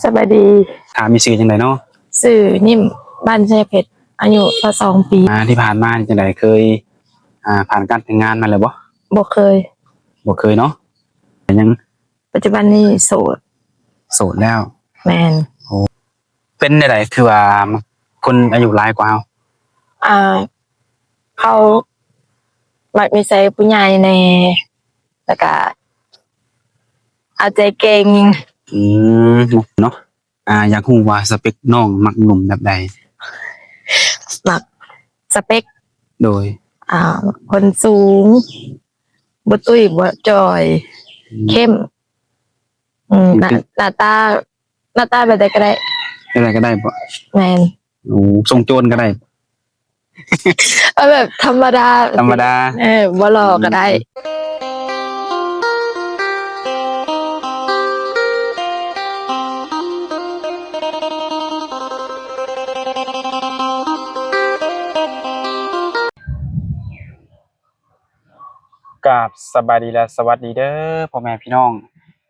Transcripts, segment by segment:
ສະບາຍດີ. ຖາມມີຊື່ຈັ່ງໃດເນາະ? ຊື່ນິ້ມ ບ້ານໄຊເພັດ ອາຍຸຊາວສອງປີ. ອ່າ ທີ່ຜ່ານມານີ້ຈັ່ງໃດ ເຄີຍ ອ່າ ຜ່ານການແຕ່ງງານມາແລ້ວບໍ່? ບໍ່ເຄີຍ. ບໍ່ເຄີຍເນາະ. ຍັງ ປັດຈຸບັນນີ້ໂສດ. ໂສດແລ້ວ. ແມ່ນ. ໂອ້ ເປັນແນວໃດ ຄືວ່າຄົນອາຍຸຫຼາຍກວ່າເຮົາ? ອ່າ ເຂົາມັກນິໄສຜູ້ໃຫຍ່ແດ່ ແລ້ວກະເອົາໃຈເກັ່ງ. ອືມ ເນາະ. ອ່າ ຢາກຮູ້ວ່າສະເປັກນ້ອງມັກໜຸ່ມແບບໃດ? ມັກສະເປັກ ໂດຍ ອ່າ ຄົນສູງ ບໍ່ຕຸ້ຍ ບໍ່ຈ່ອຍ ອືມ ເຂັ້ມ ອືມ ໜ້າ ໜ້າຕາ ໜ້າຕາແບບໃດກໍໄດ້. ແບບໃດກໍໄດ້ບໍ? ແມ່ນ. ໂອ້ ຊົງໂຈນກໍໄດ້. ເອົາແບບທຳມະດາ ທຳມະດາ ເອີ ບໍ່ຫຼໍ່ກໍໄດ້. ອືມ ກາບສະບາຍດີ ແລະ ສະຫວັດດີເດີ ພໍ່ແມ່ພີ່ນ້ອງ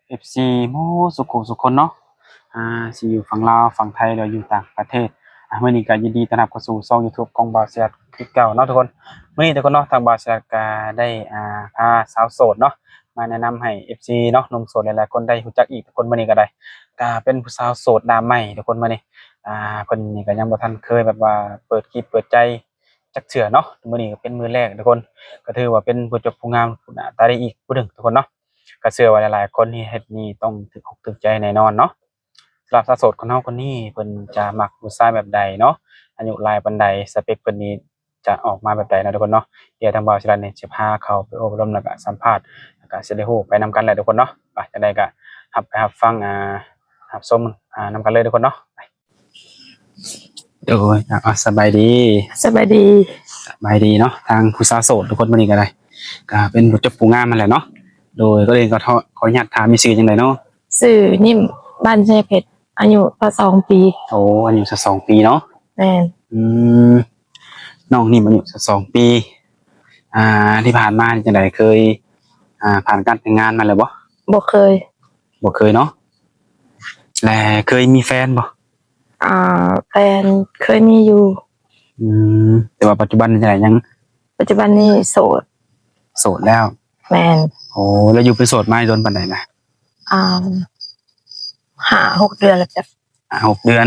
ເອັຟຊີ ໝົດສູ່ຜູ້ສູ່ຄົນເນາະ ອ່າ ຊິຢູ່ຝັ່ງລາວ ຝັ່ງໄທ ຫຼືຢູ່ຕ່າງປະເທດ. ອ່າ ມື້ນີ້ກໍຍິນດີຕ້ອນຮັບເຂົ້າສູ່ຊ່ອງຢູທູບຂອງບ່າວສິລັດຄືເກົ່າເນາະທຸກຄົນ. ມື້ນີ້ທຸກຄົນເນາະ ທາງບ່າວສິລັດກໍໄດ້ ອ່າ ພາສາວໂສດເນາະ ມາແນະນຳໃຫ້ ເອັຟຊີ ເນາະ ໜຸ່ມໂສດຫຼາຍໆຄົນໄດ້ຮູ້ຈັກອີກທຸກຄົນ. ມື້ນີ້ກໍໄດ້ ກໍເປັນຜູ້ສາວໂສດໜ້າໃໝ່ທຸກຄົນ. ມື້ນີ້ ອ່າ ເພິ່ນນີ້ກໍຍັງບໍ່ທັນເຄີຍແບບວ່າເປີດຄລິບເປີດໃຈຈັກເທື່ອເນາະ. ມື້ນີ້ກໍເປັນມື້ແລກທຸກຄົນ ກໍຖືວ່າເປັນຜູ້ຈົບຜູ້ງາມ ໜ້າຕາດີອີກຜູ້ໜຶ່ງທຸກຄົນເນາະ. ກໍເຊື່ອວ່າຫຼາຍໆຄົນທີ່ເຮັດນີ້ຕ້ອງຖືກອົກຖືກໃຈແນ່ນອນເນາະ. ສຳລັບສາວໂສດຂອງເຮົາຄົນນີ້ ເພິ່ນຈະມັກຜູ້ຊາຍແບບໃດເນາະ ອາຍຸຫຼາຍປານໃດ ສະເປັກເພິ່ນນີ້ຈະອອກມາແບບໃດເນາະທຸກຄົນເນາະ. ດຽວທາງບ່າວສິລັດນີ້ຈະພາເຂົ້າໄປໂອ້ລົມ ແລ້ວກະສຳພາດ ແລ້ວກະຊິໄດ້ຮູ້ໄປນຳກັນແຫຼະທຸກຄົນເນາະ. ໄປ ຈັ່ງໃດກະຮັບໄປຮັບຟັງ ອ່າ ຮັບຊົມ ອ່າ ນຳກັນເລີຍທຸກຄົນເນາະ. ໄປ ໂດຍ ອ່າ ສະບາຍດີ. ສະບາຍດີ. ສະບາຍດີເນາະ ທາງຜູ້ສາວໂສດທຸກຄົນ. ມື້ນີ້ກໍໄດ້ ກໍເປັນຜູ້ຈົບຜູ້ງາມຫັ້ນແຫຼະເນາະ. ໂດຍ ກໍເລີຍກໍຂໍ ຂໍອະນຸຍາດຖາມ ມີຊື່ຈັ່ງໃດເນາະ? ຊື່ນິ້ມ ບ້ານໄຊເພັດ ອາຍຸຊາວສອງປີ. ໂອ້ ອາຍຸຊາວສອງປີເນາະ. ແມ່ນ. ອືມ ນ້ອງນິ້ມອາຍຸຊາວສອງປີ. ອ່າ ທີ່ຜ່ານມານີ້ຈັ່ງໃດ ເຄີຍ ອ່າ ຜ່ານການແຕ່ງງານມາແລ້ວບໍ່? ບໍ່ເຄີຍ. ບໍ່ເຄີຍເນາະ. ແລະ ເຄີຍມີແຟນບໍ່? ອ່າ ແຟນເຄີຍມີຢູ່. ອືມ ແຕ່ວ່າປັດຈຸບັນນີ້ຈັ່ງໃດ ຍັງ ປັດຈຸບັນນີ້ໂສດ. ໂສດແລ້ວ. ແມ່ນ. ໂອ້ ແລ້ວຢູ່ເປັນໂສດມາດົນປານໃດລະ? ອ່າ ຫ້າຫົກເດືອນແລ້ວຈ້ະ. ຫ້າຫົກເດືອນ.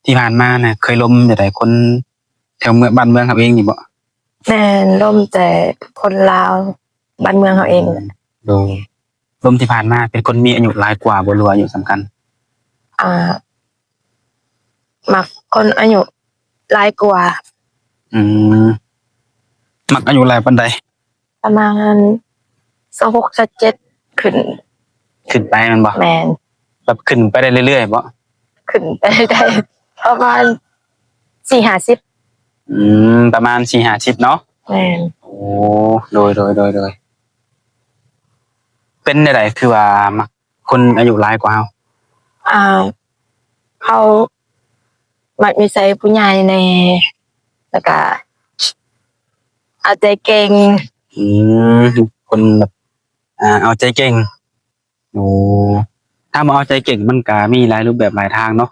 ທີ່ຜ່ານມານະ ເຄີຍລົມຈັ່ງໃດ ຄົນແຖວເມືອງ ບ້ານເມືອງເຮົາເອງນີ້ບໍ? ແມ່ນ ລົມແຕ່ຄົນລາວ ບ້ານເມືອງເຮົາເອງ. ໂດຍ. ລົມທີ່ຜ່ານມາເປັນຄົນມີອາຍຸຫຼາຍກວ່າບໍ່ ຫຼືວ່າອາຍຸສ່ຳກັນ? ອ່າ ມັກຄົນອາຍຸຫຼາຍກວ່າ. ອືມ ມັກອາຍຸຫຼາຍປານໃດ? ປະມານຊາວຫົກ ຊາວເຈັດ ຂຶ້ນ. ຂຶ້ນໄປແມ່ນບໍ່? ແມ່ນ. ແບບຂຶ້ນໄປໄດ້ເລື້ອຍໆບໍ? ຂຶ້ນໄປໄດ້ປະມານສີ່ຫ້າສິບ. ອືມ ປະມານສີ່ຫ້າສິບເນາະ. ແມ່ນ. ໂອ້ ໂດຍໆໆໆ. ເປັນແນວໃດ ຄືວ່າມັກຄົນອາຍຸຫຼາຍກວ່າເຮົາ? ອ່າ ເຂົາມັກນິໄສຜູ້ໃຫຍ່ແດ່ ແລ້ວກະເອົາໃຈເກັ່ງ. ອືມ ຄົນແບບ ອ່າ ເອົາໃຈເກັ່ງ. ໂອ້ ຖ້າວ່າເອົາໃຈເກັ່ງ ມັນກະມີຫຼາຍຮູບແບບຫຼາຍທາງເນາະ.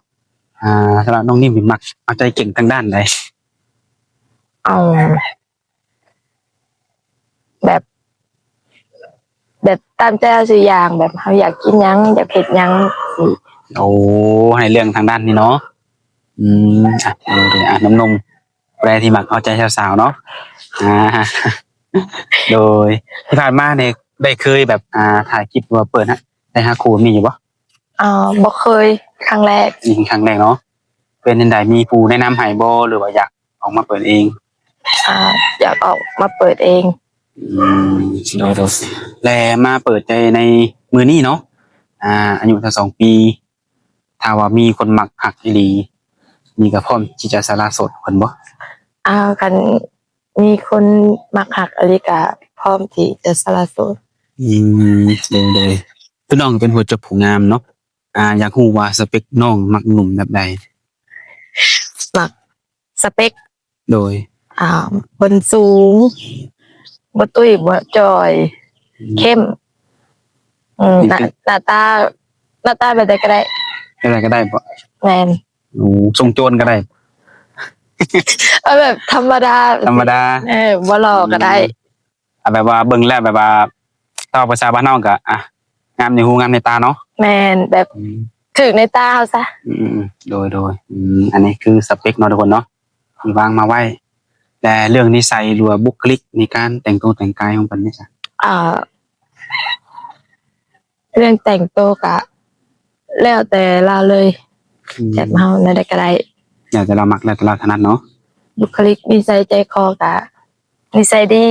ອ່າ ສຳລັບນ້ອງນິ້ມນີ້ມັກເອົາໃຈເກັ່ງທາງດ້ານໃດ? ເອົາ ແບບ ແບບຕາມໃຈເຮົາສູ່ຢ່າງ ແບບເຮົາຢາກກິນຫຍັງ ຢາກເຮັດຫຍັງ. ໂອ້ ໃຫ້ເລື່ອງທາງດ້ານນີ້ເນາະ. ອືມ ອ່ະ ເອົາເດີ ອ່ະ ໜຸ່ມໆ ຜູ້ໃດທີ່ມັກເອົາໃຈສາວໆເນາະ. ອ່າ ໂດຍ ທີ່ຜ່ານມານີ້ໄດ້ເຄີຍແບບ ອ່າ ຖ່າຍຄລິບ ຫຼືວ່າເປີດໃຫ້ ໃຫ້ຫາຄູ່ ມີຢູ່ບໍ່? ເອີ ບໍ່ເຄີຍ ຄັ້ງແລກ. ນີ້ເປັນຄັ້ງແລກເນາະ. ເປັນຈັ່ງໃດ ມີຜູ້ແນະນຳໃຫ້ບໍ່ ຫຼືວ່າຢາກອອກມາເປີດເອງ? ອ່າ ຢາກອອກມາເປີດເອງ. ອືມ ໂດຍໆ. ແລະ ມາເປີດໃຈໃນມື້ນີ້ເນາະ ອ່າ ອາຍຸຊາວສອງປີ ຖ້າວ່າມີຄົນມັກຮັກອີ່ຫຼີ ນີ້ກໍພ້ອມທີ່ຈະສະຫຼະໂສດເພິ່ນບໍ່? ອ່າ ຄັນມີຄົນມັກຮັກອີ່ຫຼີກໍພ້ອມທີ່ຈະສະຫຼະໂສດ. ອືມ ໂດຍໆ. ຄືນ້ອງເປັນຜູ້ຈົບຜູ້ງາມເນາະ ອ່າ ຢາກຮູ້ວ່າສະເປັກນ້ອງມັກໜຸ່ມແບບໃດ? ມັກສະເປັກ ໂດຍ ອ່າ ຄົນສູງ ບໍ່ຕຸ້ຍ ບໍ່ຈ່ອຍ ອືມ ເຂັ້ມ ອືມ ໜ້າ ໜ້າຕາ ໜ້າຕາແບບໃດກໍໄດ້. ວໃດກໍໄດ້ບໍ? ແມ່ນ. ໂອ້ ສົ່ງໂຈນກໍໄດ້. ເອົາແບບທຳມະດາ ທຳມະດາ. ເອີ ບໍ່ຫຼໍ່ກໍໄດ້. ອືມ ເອົາແບບວ່າເບິ່ງແລ້ວແບບວ່າ ເວົ້າພາສາບ້ານເຮົາກໍ ອ່ະ ງາມໃນຫູງາມໃນຕາເນາະ. ແມ່ນ ແບບ ອືມ ຖືກໃນຕາເຮົາຊະ. ອືມໆ ໂດຍໆ ອືມ ອັນນີ້ຄືສະເປັກເນາະທຸກຄົນເນາະ ທີ່ວາງມາໄວ້. ແຕ່ເລື່ອງນິໄສ ຫຼືວ່າບຸກຄະລິກໃນການແຕ່ງໂຕແຕ່ງກາຍຂອງເພິ່ນນີ້ຊະ? ເອີ ເລື່ອງແຕ່ງໂຕກະແລ້ວແຕ່ລາວເລີຍ. ອືມ ແບບເຮົາແນວໃດກໍໄດ້ ແລ້ວແຕ່ລາວມັກ ແລ້ວແຕ່ລາວຖະໜັດເນາະ. ບຸກຄະລິກນິໄສໃຈຄໍກະນິໄສດີ.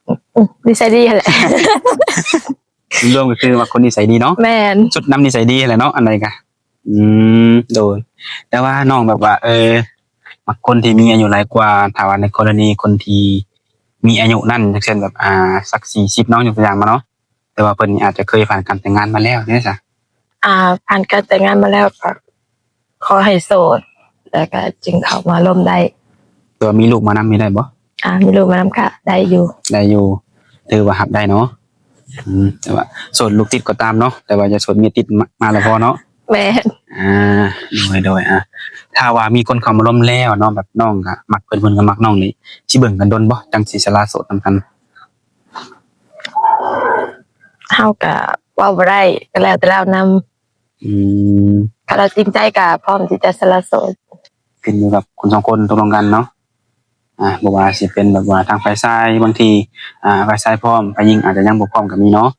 ອືມ ນິໄສດີຫັ້ນແຫຼະ. ລວມກໍຄືວ່າຄົນນິໄສດີເນາະ. ແມ່ນ. ສຸດນຳນິໄສດີຫັ້ນແຫຼະເນາະ ອັນໃດກະ. ອືມ ໂດຍ. ແຕ່ວ່ານ້ອງແບບວ່າ ເອີ ມັກຄົນທີ່ມີອາຍຸຫຼາຍກວ່າ ຖ້າວ່າໃນກໍລະນີຄົນທີ່ມີອາຍຸນັ້ນ ຢ່າງເຊັ່ນແບບ ອ່າ ສັກສີ່ສິບເນາະ ຍົກຕົວຢ່າງມາເນາະ ແຕ່ວ່າເພິ່ນນີ້ອາດຈະເຄີຍຜ່ານການແຕ່ງງານມາແລ້ວເດ້ຊະ? ອ່າ ຜ່ານການແຕ່ງງານມາແລ້ວກໍຂໍໃຫ້ໂສດ ແລ້ວກໍຈຶ່ງເຂົ້າມາລົມໄດ້. ແຕ່ວ່າມີລູກມານຳນີ້ໄດ້ບໍ່? ອ່າ ມີລູກມານຳກໍໄດ້ຢູ່. ໄດ້ຢູ່ ຖືວ່າຮັບໄດ້ເນາະ. ອືມ ແຕ່ວ່າໂສດລູກຕິດກໍຕາມເນາະ ແຕ່ວ່າຢ່າໂສດເມຍຕິດມາ ມາແລ້ວພໍເນາະ. ແມ່ນ. ອ່າ ໂດຍໆ ອ່າ ຖ້າວ່າມີຄົນເຂົ້າມາລົມແລ້ວເນາະ ແບບນ້ອງກໍມັກເພິ່ນ ເພິ່ນກໍມັກນ້ອງນີ້ ຊິເບິ່ງກັນດົນບໍ່ ຈັ່ງຊິສະຫຼະໂສດນຳກັນ? ເຮົາກະເວົ້າບໍ່ໄດ້ ກະແລ້ວແຕ່ລາວນຳ. ອືມ ຖ້າລາວຈິງໃຈກະພ້ອມທີ່ຈະສະຫຼະໂສດ. ຂຶ້ນຢູ່ກັບຄົນສອງຄົນຕົກລົງກັນເນາະ. ອ່າ ບໍ່ວ່າຊິເປັນແບບວ່າທາງຝ່າຍຊາຍ ບາງທີ ອ່າ ຝ່າຍຊາຍພ້ອມ ຝ່າຍຍິງອາດຈະຍັງບໍ່ພ້ອມກໍມີເນາະ.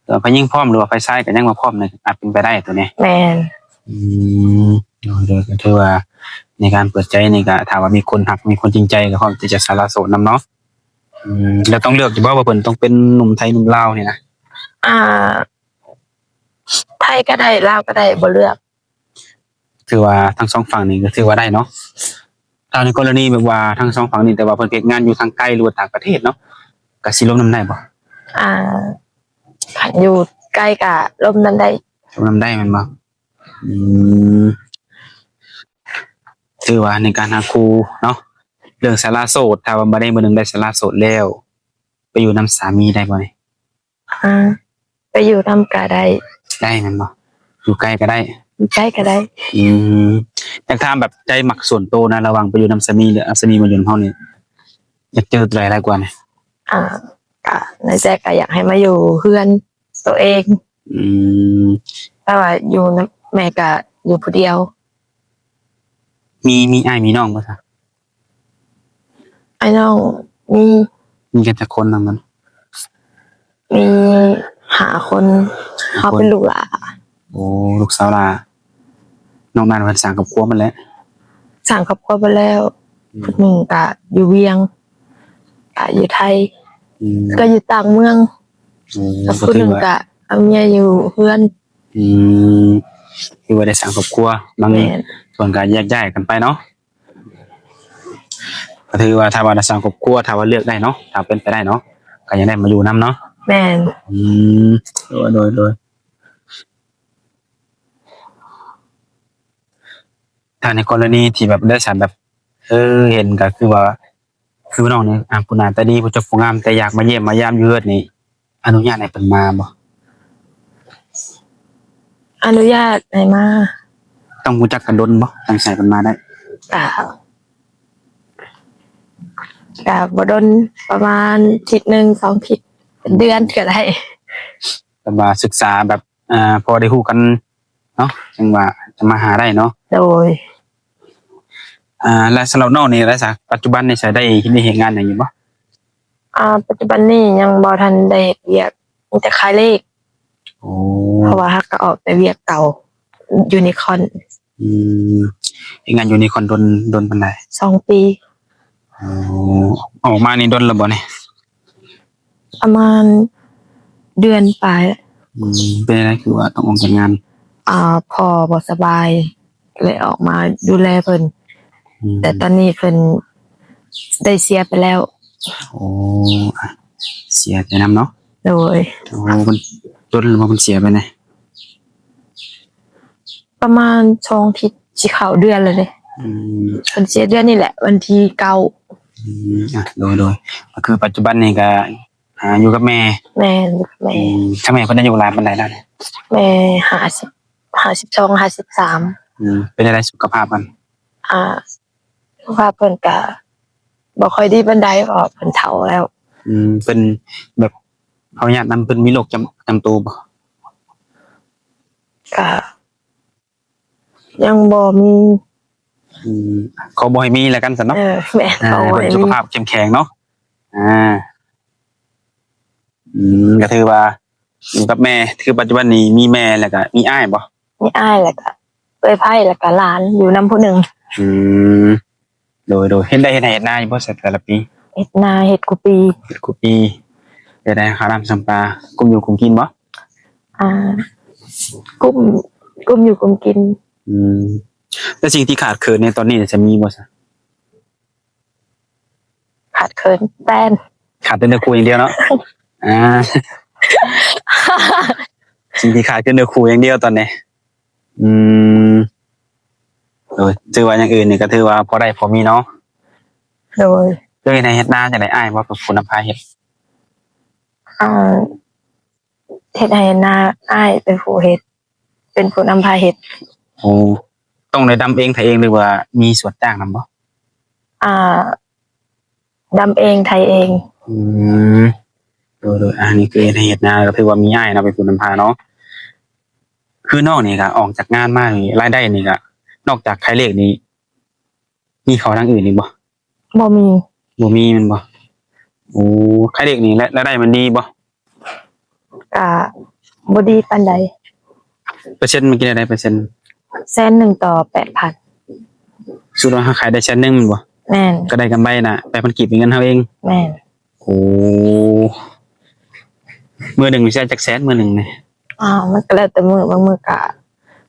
ເອີ ຝ່າຍຍິງພ້ອມ ຫຼືວ່າຝ່າຍຊາຍກໍຍັງບໍ່ພ້ອມນີ້ ອາດເປັນໄປໄດ້ຕົວນີ້. ແມ່ນ. ອືມ ໂດຍໆ ກໍຖືວ່າໃນການເປີດໃຈນີ້ ກໍຖ້າວ່າມີຄົນຮັກ ມີຄົນຈິງໃຈ ກໍພ້ອມທີ່ຈະສະຫຼະໂສດນຳເນາະ. ອືມ ແລ້ວຕ້ອງເລືອກຢູ່ບໍ່ວ່າເພິ່ນຕ້ອງເປັນໜຸ່ມໄທ ໜຸ່ມລາວນີ້ນະ? ອ່າ ໄທກໍໄດ້ ລາວກໍໄດ້ ບໍ່ເລືອກ. ຖືວ່າທັງສອງຝັ່ງນີ້ກໍຖືວ່າໄດ້ເນາະ. ຖ້າໃນກໍລະນີແບບວ່າທັງສອງຝັ່ງນີ້ ແຕ່ວ່າເພິ່ນເຮັດງານຢູ່ທາງໄກ ຫຼືວ່າຕ່າງປະເທດເນາະ ກໍຊິລົມນຳໄດ້ບໍ່? ອ່າ ຄັນຢູ່ໄກກໍລົມນຳໄດ້. ລົມນຳໄດ້ແມ່ນບໍ່? ອືມ ຖືວ່າໃນການຫາຄູ່ເນາະ ເລື່ອງສະຫຼະໂສດ ຖ້າວ່າມື້ໃດມື້ໜຶ່ງໄດ້ສະຫຼະໂສດແລ້ວ ໄປຢູ່ນຳສາມີໄດ້ບໍ່ນີ້? ອ່າ ໄປຢູ່ນຳກະໄດ້. ໄດ້ແມ່ນບໍ່? ຢູ່ໃກ້ກະໄດ້. ຢູ່ໃກ້ກະໄດ້. ອືມ ຢາກຖາມແບບໃຈມັກສ່ວນໂຕນະ ລະຫວ່າງໄປຢູ່ນຳສາມີ ຫຼື ສາມີມາຢູ່ນຳເຮົານີ້ ຢາກເຈີໂຕໃດຫຼາຍກວ່ານີ້? ອ່າ ກະໃນໃຈກະຢາກໃຫ້ມາຢູ່ເຮືອນໂຕເອງ. ອືມ ແຕ່ວ່າຢູ່ນຳແມ່ກະຢູ່ຜູ້ດຽວ. ມີ ມີອ້າຍມີນ້ອງບໍ່ຊະ? ອ້າຍນ້ອງມີ. ມີກັນຈັກຄົນນຳມັນ? ມີຫ້າຄົນ. ຫ້າຄົນ. ເຮົາເປັນລູກຫຼ້າ. ໂອ້ ລູກສາວຫຼ້າ. ນອກນັ້ນເພິ່ນສ້າງຄອບຄົວໝົດແລ້ວ? ສ້າງຄອບຄົວໝົດແລ້ວ. ອືມ ຜູ້ໜຶ່ງກະຢູ່ວຽງ ກະຢູ່ໄທ. ອືມ ກະຢູ່ຕ່າງເມືອງ. ໂອ້ ແລ້ວຜູ້ໜຶ່ງກະເອົາເມຍຢູ່ເຮືອນ. ອືມ ຖືວ່າໄດ້ສ້າງຄອບຄົວ. ບາງ ແມ່ນ ສ່ວນກະແຍກຍ້າຍກັນໄປເນາະ. ກໍຖືວ່າຖ້າວ່າໄດ້ສ້າງຄອບຄົວ ຖ້າວ່າເລືອກໄດ້ເນາະ ຖ້າເປັນໄປໄດ້ເນາະ ກໍຢາກໄດ້ມາຢູ່ນຳເນາະ. ແມ່ນ. ອືມ ໂດຍ ໂດຍ ໂດຍ. ຖ້າໃນກໍລະນີທີ່ແບບໄດ້ສານແບບ ເອີ ເຫັນກໍຄືວ່າ ຄືນ້ອງນີ້ ອ່າ ຜູ້ໜ້າຕາດີ ຜູ້ຈົບຜູ້ງາມ ແຕ່ຢາກມາຢ້ຽມມາຢາມຢູ່ເຮືອນນີ້ ອະນຸຍາດໃຫ້ເພິ່ນມາບໍ່? ອະນຸຍາດໃຫ້ມາ. ຕ້ອງຮູ້ຈັກກັນດົນບໍ່ ຈັ່ງຊິໃຫ້ເພິ່ນມາໄດ້? ກະ ກະບໍ່ດົນ ປະມານທິດໜຶ່ງ ສອງທິດ ເປັນເດືອນກໍໄດ້. ແຕ່ວ່າສຶກສາແບບ ອ່າ ພໍໄດ້ຮູ້ກັນເນາະ ຈັ່ງວ່າຈະມາຫາໄດ້ເນາະ. ໂດຍ. ອ່າ ແລະ ສຳລັບນ້ອງນີ້ລະຊະ ປັດຈຸບັນນີ້ຊະ ໄດ້ເຮັດວຽກເຮັດງານຫຍັງຢູ່ບໍ່? ອ່າ ປັດຈຸບັນນີ້ຍັງບໍ່ທັນໄດ້ເຮັດວຽກ ມີແຕ່ຂາຍເລກ. ໂອ້ ເພາະວ່າຫາກະອອກແຕ່ວຽກເກົ່າ ຢູນິຄອນ. ອືມ ເຮັດງານຢູນິຄອນດົນ ດົນປານໃດ? ສອງປີ. ໂອ້ ອອກມານີ້ດົນແລ້ວບໍ່ນີ້? ປະມານເດືອນປາຍ. ອືມ ເປັນຈັ່ງໃດຄືວ່າຕ້ອງອອກຈາກງານ? ອ່າ ພໍ່ບໍ່ສະບາຍ ເລີຍອອກມາດູແລເພິ່ນ. ອືມ ແຕ່ຕອນນີ້ເພິ່ນໄດ້ເສຍໄປແລ້ວ. ໂອ້ ເສຍໄປນຳເນາະ. ໂດຍ. ໂອ້ ເພິ່ນດົນແລ້ວບໍ່ ເພິ່ນເສຍໄປນະ? ປະມານສອງທິດ ຊິເຂົ້າເດືອນແລ້ວເດ້. ອືມ ເພິ່ນເສຍເດືອນນີ້ແຫຼະ ວັນທີເກົ້າ. ອືມ ອ່ະ ໂດຍ ໂດຍ. ກໍຄືປັດຈຸບັນນີ້ກໍ ອ່າ ຢູ່ກັບແມ່. ແມ່ນ ຢູ່ກັບແມ່. ອືມ ທາງແມ່ເພິ່ນອາຍຸຫຼາຍປານໃດແລ້ວນີ້? ແມ່ຫ້າສິບ ຫ້າສິບສອງ ຫ້າສິບສາມ. ອືມ ເປັນຈັ່ງໃດສຸຂະພາບເພິ່ນ? ອ່າ ສຸຂະພາບເພິ່ນກະບໍ່ຄ່ອຍດີປານໃດ ເພາະວ່າເພິ່ນເຖົ້າແລ້ວ. ອືມ ເພິ່ນແບບ ຂໍອະນຸຍາດນຳ ເພິ່ນມີໂລກຈຳ ຈຳໂຕບໍ່? ກະ ຍັງບໍ່ມີ. ອືມ ຂໍບໍ່ໃຫ້ມີແລ້ວກັນຊັ້ນເນາະ. ເອີ ແມ່ນ ຂໍບໍ່ໃຫ້ມີ. ອ່າ ເພິ່ນສຸຂະພາບເຂັ້ມແຂງເນາະ. ອ່າ ອືມ ກໍຖືວ່າຢູ່ກັບແມ່ ຄືປັດຈຸບັນນີ້ມີແມ່ ແລ້ວກໍມີອ້າຍບໍ່? ມີອ້າຍ ແລ້ວກໍເອື້ອຍໃພ້ ແລ້ວກໍຫຼານຢູ່ນຳຜູ້ໜຶ່ງ. ອືມ ໂດຍ ໂດຍ ເຮັດໄດ້ເຮັດໄຮ່ເຮັດນາຢູ່ບໍ່ ແຕ່ລະປີ? ເຮັດນາ ເຮັດຄູ່ປີ. ເຮັດຄູ່ປີ. ເຮັດໄດ້ຄ່ານ້ຳຊຳປາ ກຸ້ມຢູ່ກຸ້ມກິນບໍ່? ອ່າ ກຸ້ມ ກຸ້ມຢູ່ກຸ້ມກິນ. ອືມ ແລ້ວສິ່ງທີ່ຂາດເຂີນໃນຕອນນີ້ຈະມີບໍ່ຊະ? ຂາດເຂີນແຟນ. ຂາດແຕ່ເນື້ອຄູ່ຢ່າງດຽວເນາະ. ອ່າ ສິ່ງທີ່ຂາດຄືເນື້ອຄູ່ຢ່າງດຽວຕອນນີ້. ອືມ ໂດຍ ຖືວ່າຢ່າງອື່ນນີ້ກໍຖືວ່າພໍໄດ້ພໍມີເນາະ. ໂດຍ. ເຮັດໄຮ່ເຮັດນາຈັ່ງໃດ ອ້າຍບໍ່ເປັນຜູ້ນຳພາເຮັດ? ອ່າ ເຮັດໄຮ່ເຮັດນາ ອ້າຍເປັນຜູ້ເຮັດ ເປັນຜູ້ນຳພາເຮັດ. ໂອ້ ຕ້ອງໄດ້ດຳເອງໄຖເອງ ຫຼືວ່າມີສວນຈ້າງນຳບໍ່? ອ່າ ດຳເອງໄຖເອງ. ອືມ ໂດຍໆ ອັນນີ້ຄືເຮັດໄຮ່ເຮັດນາ ກໍຖືວ່າມີອ້າຍເນາະເປັນຜູ້ນຳພາເນາະ. ຄືນ້ອງນີ້ກໍອອກຈາກງານມານີ້ ລາຍໄດ້ນີ້ກໍ ນອກຈາກຂາຍເລກນີ້ ມີເຂົ້າທາງອື່ນອີກບໍ່? ບໍ່ມີ. ບໍ່ມີແມ່ນບໍ່? ໂອ້ ຂາຍເລກນີ້ລາຍ ລາຍໄດ້ມັນດີບໍ່? ກະບໍ່ດີປານໃດ. ເປີເຊັນມັນກິນໄດ້ເປີເຊັນ? ແສນໜຶ່ງຕໍ່ແປດພັນ. ສົມມຸດວ່າເຮົາຂາຍໄດ້ແສນໜຶ່ງແມ່ນບໍ່? ແມ່ນ. ກໍໄດ້ກຳໄລນະ ແປດພັນກີບເປັນເງິນເຮົາເອງ? ແມ່ນ. ໂອ້ ມື້ໜຶ່ງຊິໄດ້ຈັກແສນມື້ໜຶ່ງນີ້? ອ່າ ມັນກໍແລ້ວແຕ່ມື້ ບາງມື້ກໍ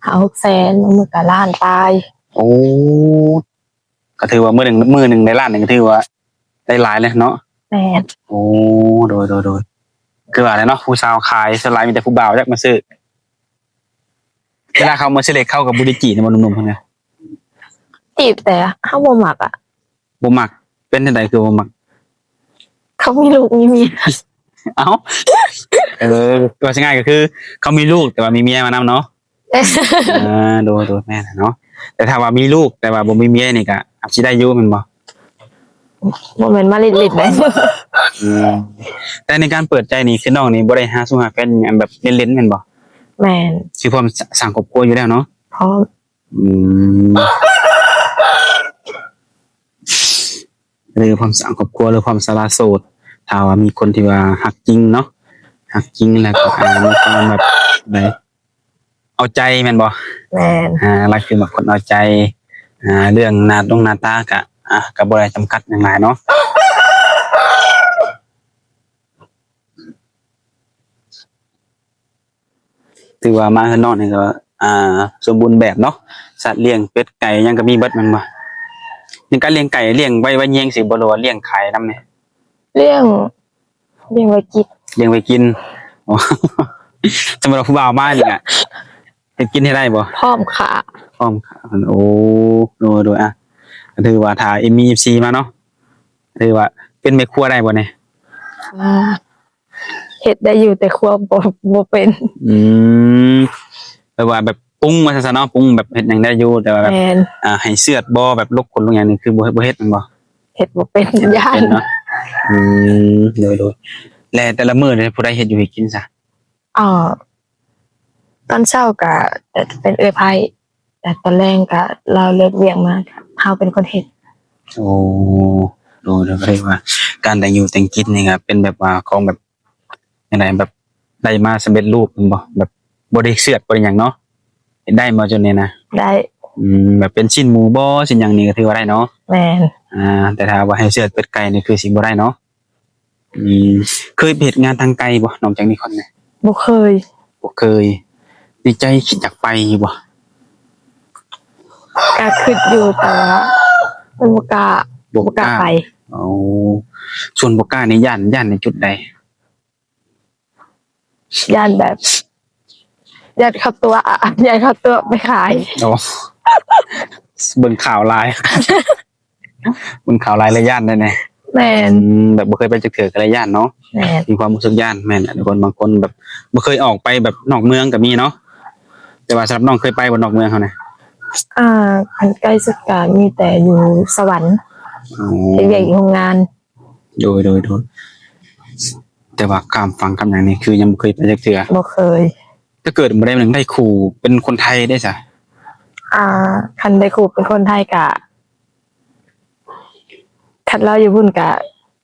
ຫ້າຫົກແສນ ບາງມື້ກໍລ້ານປາຍ. ໂອ້ ກໍຖືວ່າມື້ໜຶ່ງ ມື້ໜຶ່ງໄດ້ລ້ານໜຶ່ງ ກໍຖືວ່າໄດ້ຫຼາຍແລ້ວເນາະ. ແມ່ນ. ໂອ້ ໂດຍໆໆ ຄືວ່າແຫຼະເນາະ ຜູ້ສາວຂາຍສ່ວນຫຼາຍມີແຕ່ຜູ້ບ່າວຈັກມາຊື້. ເວລາເຂົາມາຊື້ເລກ ເຂົາກໍບໍ່ໄດ້ຈີບນະບໍ່ ໜຸ່ມໆ ເພິ່ນນະ? ຈີບ ແຕ່ເຮົາບໍ່ມັກອະ. ບໍ່ມັກ? ເປັນຈັ່ງໃດຄືບໍ່ມັກ? ເຂົາມີລູກມີເມຍ. ເອົ້າ ເອີ ວ່າຊິງ່າຍກໍຄືເຂົາມີລູກ ແຕ່ວ່າມີເມຍມານຳເນາະ. ອ່າ ໂດຍໆ ແມ່ນແຫຼະເນາະ. ແຕ່ຖ້າວ່າມີລູກ ແຕ່ວ່າບໍ່ມີເມຍນີ້ກໍອາດຊິໄດ້ຢູ່ແມ່ນບໍ່? ບໍ່ແມ່ນມາຫຼິ້ນໆ ໄດ໋. ອືມ ແຕ່ໃນການເປີດໃຈນີ້ ຄືນ້ອງນີ້ບໍ່ໄດ້ຫາສູ່ຫາແຟນຫຍັງແບບຫຼິ້ນໆ ແມ່ນບໍ່? ແມ່ນ. ຄືພ້ອມ ສ- ສ້າງຄອບຄົວຢູ່ແລ້ວເນາະ? ພ້ອມ. ອືມ ຫຼືພ້ອມສ້າງຄອບຄົວ ຫຼືພ້ອມສະຫຼະໂສດ ຖ້າວ່າມີຄົນທີ່ວ່າຮັກຈິງເນາະ ຮັກຈິງ ແລ້ວກໍ ອ່າ ມີຄວາມແບບໃດ ເອົາໃຈແມ່ນບໍ່? ແມ່ນ. ອ່າ ລັກຄືມັກຄົນເອົາໃຈ. ອ່າ ເລື່ອງໜ້າຕົງໜ້າຕາກະ ອ່າ ກະບໍ່ໄດ້ຈຳກັດຫຍັງຫຼາຍເນາະ. ຖືວ່າມາເຮືອນນ້ອງນີ້ກໍ ອ່າ ສົມບູນແບບເນາະ ສັດລ້ຽງ ເປັດໄກ່ຫຍັງກໍມີເບິດແມ່ນບໍ່? ໃນການລ້ຽງໄກ່ ລ້ຽງໄວ້ ໄວ້ຍິງຊິບໍ່ ຫຼືວ່າລ້ຽງຂາຍນຳນີ້? ລ້ຽງ ລ້ຽງໄວ້ກິນ. ລ້ຽງໄວ້ກິນ. ອໍ ສົມມຸດວ່າຜູ້ບ່າວມານີ້ກະເຮັດກິນໃຫ້ໄດ້ບໍ່? ພ້ອມຂ້າ ພ້ອມຂ້າ. ໂອ້ ໂດຍໆ ອ່ະ ກໍຖືວ່າຖ້າເອັມ ມີເອັຟຊີມາເນາະ ຖືວ່າເປັນແມ່ຄົວໄດ້ບໍ່ນີ້? ອ່າ ເຮັດໄດ້ຢູ່ ແຕ່ຄົວບໍ່ ບໍ່ເປັນ. ອືມ ແບບວ່າແບບປຸງວ່າຊັ້ນຊະເນາະ ປຸງແບບເຮັດຫຍັງໄດ້ຢູ່ ແຕ່ວ່າແບບ ແມ່ນ ອ່າ ໃຫ້ເຊືອດບໍ່ ແບບລົກຂົນລົກຫຍັງນີ້ ຄືບໍ່ ບໍ່ເຮັດແມ່ນບໍ່? ເຮັດບໍ່ເປັນ ຢ້ານເນາະ. ອືມ ໂດຍໆ ແລະ ແຕ່ລະມື້ນີ້ຜູ້ໃດເຮັດຢູ່ເຮັດກິນຊະ? ອ່າ ຕອນເຊົ້າກະ ເປັນເອື້ອຍໃພ້ ແຕ່ຕອນແລງກະລາວເລີກວຽກມາ ເຮົາເປັນຄົນເຮັດ. ໂອ້ ໂດຍໆ ກໍເລີຍວ່າການແຕ່ງຢູ່ແຕ່ງກິນນີ້ກໍເປັນແບບວ່າຂອງແບບ ຈັ່ງໃດ ແບບໄດ້ມາສຳເລັດຮູບແມ່ນບໍ່? ແບບບໍ່ໄດ້ເຊືອດບໍ່ໄດ້ຫຍັງເນາະ ເຮັດໄດ້ບໍ່ຈຸດນີ້ນະ? ໄດ້. ອືມ ແບບເປັນຊີ້ນໝູບໍ່ ຊີ້ນຫຍັງນີ້ກໍຖືວ່າໄດ້ເນາະ? ແມ່ນ. ອ່າ ແຕ່ຖ້າວ່າໃຫ້ເຊືອດເປັດໄກ່ນີ້ຄືຊິບໍ່ໄດ້ເນາະ. ອືມ ເຄີຍໄປເຮັດງານທາງໄກບໍ່ ນອກຈາກນີ້ຄອນນະ? ບໍ່ເຄີຍ. ບໍ່ເຄີຍ. ໃນໃຈຄິດຢາກໄປຢູ່ບໍ່? ກະຄິດຢູ່ ແຕ່ວ່າມັນບໍ່ກ້າ ບໍ່ກ້າ ບໍ່ກ້າໄປ. ໂອ້ ສ່ວນບໍ່ກ້ານີ້ຢ້ານ ຢ້ານໃນຈຸດໃດ? ຢ້ານແບບ ຢ້ານເຂົາຕົວະ ຢ້ານເຂົາຕົວະໄປຂາຍ. ໂອ້ ເບິ່ງຂ່າວຫຼາຍ ເບິ່ງຂ່າວຫຼາຍແລ້ວຢ້ານແທ້ແນ່. ແມ່ນ ອືມ ແບບບໍ່ເຄີຍໄປຈັກເທື່ອກໍເລີຍຢ້ານເນາະ. ແມ່ນ ມີຄວາມຮູ້ສຶກຢ້ານ. ແມ່ນແຫຼະທຸກຄົນ ບາງຄົນແບບບໍ່ເຄີຍອອກໄປແບບນອກເມືອງກໍມີເນາະ. ແຕ່ວ່າສຳລັບນ້ອງເຄີຍໄປບໍ່ ນອກເມືອງເຮົານະ? ອ່າ ຄັນໃກ້ສຸດກໍມີແຕ່ຢູ່ສະຫວັນ. ອໍ ເຮັດວຽກຢູ່ໂຮງງານ. ໂດຍ ໂດຍ ໂດຍ. ແຕ່ວ່າຂ້າມຝັ່ງຂ້າມຫຍັງນີ້ຄືຍັງບໍ່ເຄີຍໄປຈັກເທື່ອ. ບໍ່ເຄີຍ. ຖ້າເກີດມື້ໃດມື້ໜຶ່ງໄດ້ຄູ່ເປັນຄົນໄທເດ້ຊະ? ອ່າ ຄັນໄດ້ຄູ່ເປັນຄົນໄທກະ ຄັນລາວຢູ່ພຸ້ນກະ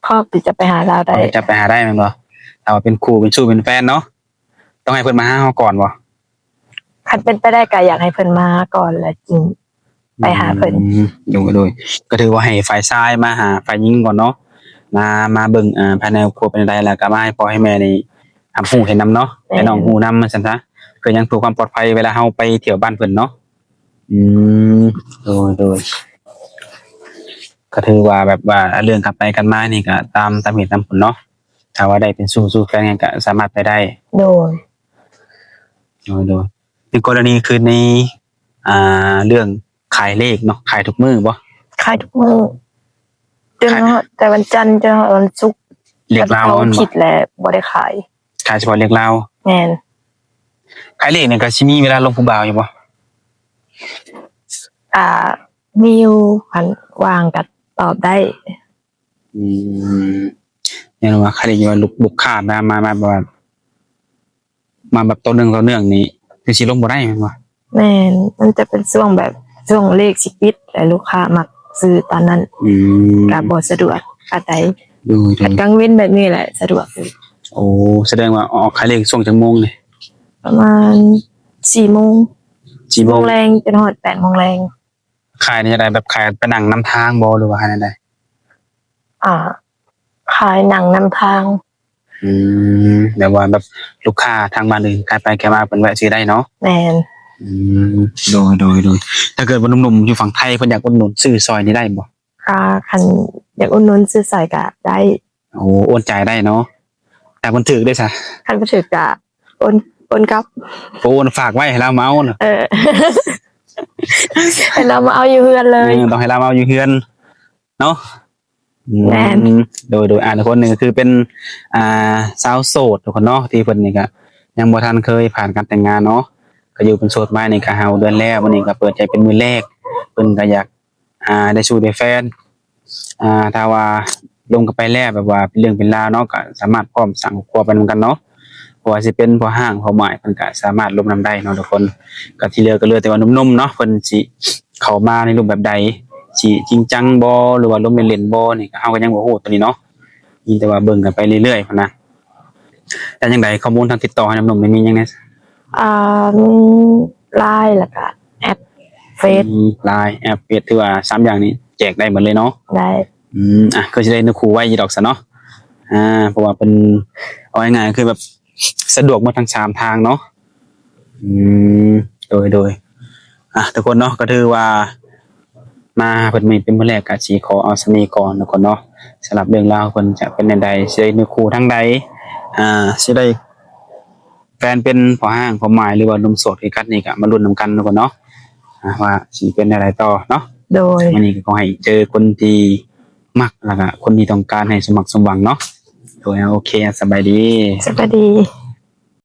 ພ້ອມທີ່ຈະໄປຫາລາວໄດ້. ພ້ອມທີ່ຈະໄປຫາໄດ້ແມ່ນບໍ່? ຖ້າວ່າເປັນຄູ່ເປັນຊູ້ເປັນແຟນເນາະ ຕ້ອງໃຫ້ເພິ່ນມາຫາເຮົາກ່ອນບໍ່? ຄັນເປັນໄປໄດ້ກໍຢາກໃຫ້ເພິ່ນມາຫາກ່ອນ ແລ້ວຈຶ່ງໄປຫາເພິ່ນ. ອືມ ໂດຍ ໂດຍ. ກໍຖືວ່າໃຫ້ຝ່າຍຊາຍມາຫາຝ່າຍຍິງກ່ອນເນາະ ມາ ມາເບິ່ງ ອ່າ ພາຍໃນຄອບຄົວເປັນແນວໃດ ແລ້ວກໍມາໃຫ້ພໍ່ໃຫ້ແມ່ນີ້ຮັບຮູ້ເຫັນນຳເນາະ. ແມ່ນ ໃຫ້ນ້ອງຮູ້ນຳວ່າຊັ້ນຊະ ເພື່ອຫຍັງ? ເພື່ອຄວາມປອດໄພເວລາເຮົາໄປທ່ຽວບ້ານເພິ່ນເນາະ. ອືມ ໂດຍ ໂດຍ. ກໍຖືວ່າແບບວ່າເລື່ອງກັນໄປກັນມານີ້ກໍຕາມ ຕາມເຫດຕາມຜົນເນາະ. ຖ້າວ່າໄດ້ເປັນຊູ້ ຊູ້ແຟນກັນກໍສາມາດໄປໄດ້. ໂດຍ ໂດຍ ໂດຍ. ໃນກໍລະນີຄືໃນ ອ່າ ເລື່ອງຂາຍເລກເນາະ ຂາຍທຸກມື້ບໍ່? ຂາຍທຸກມື້ ຈົນຮອດແຕ່ວັນຈັນ ຈົນຮອດວັນສຸກ. ເລກລາວ ວັນເສົາ ແມ່ນບໍ່? ຜິດແລ້ວບໍ່ໄດ້ຂາຍ. ຂາຍສະເພາະເລກລາວ. ແມ່ນ. ຂາຍເລກນີ້ກໍຊິມີເວລາລົມຜູ້ບ່າວຢູ່ບໍ່? ອ່າ ມີຢູ່ ຄັນວ່າງກໍຕອບໄດ້. ອືມ ແມ່ນວ່າ ຄັນໄດ້ຍິນວ່າລູກ ລູກຄ້າມາ ມາ ມາແບບວ່າ ມາແບບຕໍ່ເນື່ອງ ຕໍ່ເນື່ອງນີ້ ຄືຊິລົມບໍ່ໄດ້ແມ່ນບໍ່? ແມ່ນ ມັນຈະເປັນຊ່ວງແບບ ຊ່ວງເລກຊິປິດ ແລ້ວລູກຄ້າມັກຊື້ຕອນນັ້ນ. ອືມ ກໍບໍ່ສະດວກປານໃດ. ໂດຍ ໂດຍ. ຄັນກາງເວັນແບບນີ້ແຫຼະສະດວກ. ໂອ້ ສະແດງວ່າອອກຂາຍເລກຊ່ວງຈັກໂມງນີ້? ປະມານສີ່ໂມງ. ສີ່ໂມງ ສີ່ໂມງແລງ ຈົນຮອດແປດໂມງແລງ. ຂາຍແນວໃດ? ແບບຂາຍໄປນັ່ງນຳທາງບໍ່ ຫຼືວ່າຂາຍແນວໃດ? ອ່າ ຂາຍນັ່ງນຳທາງ. ອືມ ແບບວ່າແບບລູກຄ້າທາງບ້ານອື່ນ ຂາຍໄປຂາຍມາ ເພິ່ນແວະຊື້ໄດ້ເນາະ? ແມ່ນ. ອືມ ໂດຍ ໂດຍ ໂດຍ. ຖ້າເກີດວ່າໜຸ່ມໆຢູ່ຝັ່ງໄທ ເພິ່ນຢາກອຸດໜູນຊື້ຊ່ອຍນີ້ໄດ້ບໍ່? ອ່າ ຄັນຢາກອຸດໜູນຊື້ຊ່ອຍກໍໄດ້. ໂອ້ ໂອນຈ່າຍໄດ້ເນາະ. ຖ້າເພິ່ນຖືກເດ້ຊະ? ຄັນບໍ່ຖືກກໍໂອນ ໂອນກັບ. ໂອນຝາກໄວ້ໃຫ້ລາວມາເອົາ. ເອີ ໃຫ້ລາວມາເອົາຢູ່ເຮືອນເລີຍ. ເອີ ຕ້ອງໃຫ້ລາວມາເອົາຢູ່ເຮືອນເນາະ. ແມ່ນ. ອືມ ໂດຍ ໂດຍ. ອ່າ ທຸກຄົນ ນີ້ກໍຄືເປັນ ອ່າ ສາວໂສດທຸກຄົນເນາະ ທີ່ເພິ່ນນີ້ກໍຍັງບໍ່ທັນເຄີຍຜ່ານການແຕ່ງງານເນາະ ກໍຢູ່ເປັນໂສດມານີ້ກໍຫ້າຫົກເດືອນແລ້ວ. ມື້ນີ້ກໍເປີດໃຈເປັນມື້ແລກ ເພິ່ນກໍຢາກ ອ່າ ໄດ້ຊູ້ໄດ້ແຟນ. ອ່າ ຖ້າວ່າລົມກັນໄປແລ້ວ ແບບວ່າເປັນເລື່ອງເປັນລາວເນາະ ກໍສາມາດພ້ອມສ້າງຄອບຄົວໄປນຳກັນເນາະ. ບໍ່ວ່າຊິເປັນພໍ່ຮ້າງພໍ່ໝ້າຍ ເພິ່ນກໍສາມາດລົມນຳໄດ້ເນາະທຸກຄົນ. ກໍທີ່ເຫຼືອກໍເຫຼືອແຕ່ວ່າໜຸ່ມໆເນາະ ເພິ່ນຊິເຂົ້າມາໃນຮູບແບບໃດ ຊິຈິງຈັງບໍ່ ຫຼືວ່າລົມເລ່ນໆບໍ່ ນີ້ກໍເຮົາກໍຍັງບໍ່ຮູ້ຕົວນີ້ເນາະ. ມີແຕ່ວ່າເບິ່ງກັນໄປເລື້ອຍໆພຸ້ນນະ. ແລ້ວຈັ່ງໃດ ຂໍ້ມູນທາງຕິດຕໍ່ໃຫ້ໜຸ່ມໆນີ້ມີຫຍັງແດ່? ອ່າ ມີ Line ແລ້ວກະແອັບເຟສ. ອືມ Line ແອັບເຟສ ຖືວ່າສາມຢ່າງນີ້ແຈກໄດ້ໝົດເລີຍເນາະ? ໄດ້. ອືມ ອ່ະ ຄືຊິໄດ້ເນື້ອຄູ່ໄວຢູ່ດອກຊະເນາະ. ອ່າ ເພາະວ່າເພິ່ນ ເອົາງ່າຍໆ ຄືແບບສະດວກໝົດທັງສາມທາງເນາະ. ອືມ ໂດຍ ໂດຍ. ອ່ະ ທຸກຄົນເນາະ ກໍຖືວ່າມາເພິ່ນເປັນມື້ແລກ ກໍຊິຂໍເອົາສ່ຳນີ້ກ່ອນທຸກຄົນເນາະ. ສຳລັບເລື່ອງລາວເພິ່ນຈະເປັນແນວໃດ ຊິໄດ້ເນື້ອຄູ່ທາງໃດ ອ່າ ຊິໄດ້ແຟນເປັນພໍ່ຮ້າງພໍ່ໝ້າຍ ຫຼືວ່າໜຸ່ມໂສດຄືກັນນີ້ ກໍມາລຸ້ນນຳກັນທຸກຄົນເນາະ ອ່າ ວ່າຊິເປັນແນວໃດຕໍ່ເນາະ. ໂດຍ. ມື້ນີ້ກໍຂໍໃຫ້ເຈີຄົນທີ່ມັກ ແລ້ວກໍຄົນທີ່ຕ້ອງການໃຫ້ສົມຫວັງສົມຫວັງເນາະ. ໂດຍ. ໂອເຄ ສະບາຍດີ. ສະບາຍດີ.